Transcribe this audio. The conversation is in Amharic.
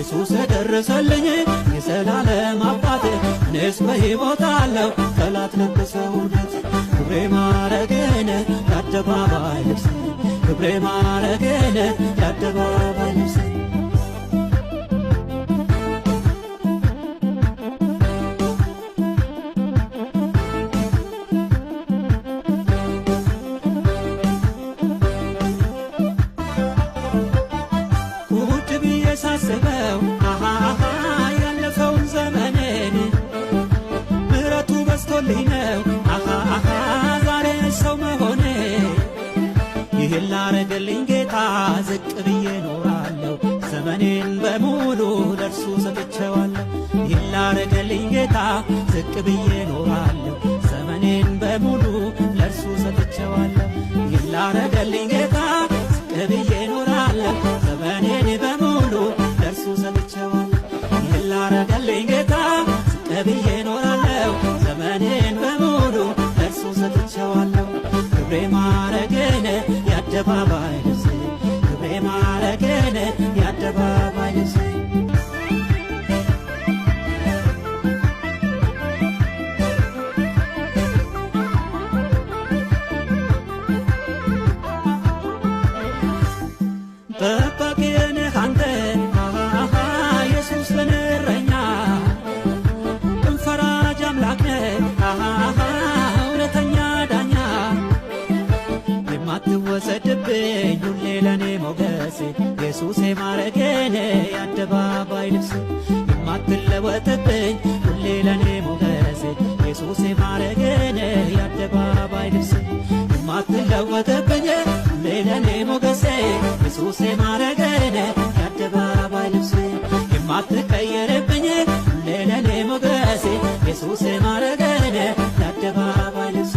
ኢየሱስ ደረሰልኝ የዘላለም አባቴ። እኔስ በሕይወት አለሁ፣ ጠላት ለበሰ ውርደት። ክብሬ ማረጌን የአደባባይ ልብስ፣ ክብሬ ማረጌን የአደባባይ ልብስ። ቁጭ ብዬ ሳስበው አሃ ያለፈውን ዘመኔን፣ ምሕረቱ በዝቶልኝ ነው አሃ አሃ ዛሬ ሰው መሆኔ። ይህን ላረገልኝ ጌታ ዝቅ ብዬ ኖራለሁ፣ ዘመኔን በሙሉ ለእርሱ ሰጥቼዋለሁ። ይህን ላረገልኝ ጌታ ዝቅ ብዬ ኖራለሁ፣ ዘመኔን በሙሉ ለእርሱ ሰጥቼዋለሁ። ይህን ላረገልኝ ጌታ ዝቅ ብዬ ኖራለሁ፣ ዘመኔን በሙሉ ለእርሱ ሰጥቼዋለሁ። ይህን ላረገልኝ ጌታ ዝቅ ብዬ ኖራለሁ፣ ዘመኔን በሙሉ ለእርሱ ሰጥቼዋለሁ። ክብሬ ማረጌን የአደባባይ ልብስ፣ ክብሬ ማረጌን የአደባባይ ልብስ። ጠባቂዬ ነህ አንተ አሃ ኢየሱስ ለኔ እረኛ፣ ቅን ፈራጅ አምላክ ነህ አሃ እውነተኛ ዳኛ። የማትወሰድብኝ ሁሌ ለኔ ሞገሴ፣ ኢየሱሴ ማረጌን የአደባባይ ልብስ። የማትለወጥብኝ ሁሌ ለኔ ሞገሴ፣ ኢየሱሴ ማረጌን የአደባባይ ልብስ። የማትለወጥብኝ ሁሌ ለኔ ሞገሴ፣ ኢየሱሴ ማረጌን የአደባባይ ልብስ። የማትቀየርብኝ ሁሌ ለኔ ሞገሴ፣ ኢየሱሴ ማረጌን የአደባባይ ልብስ።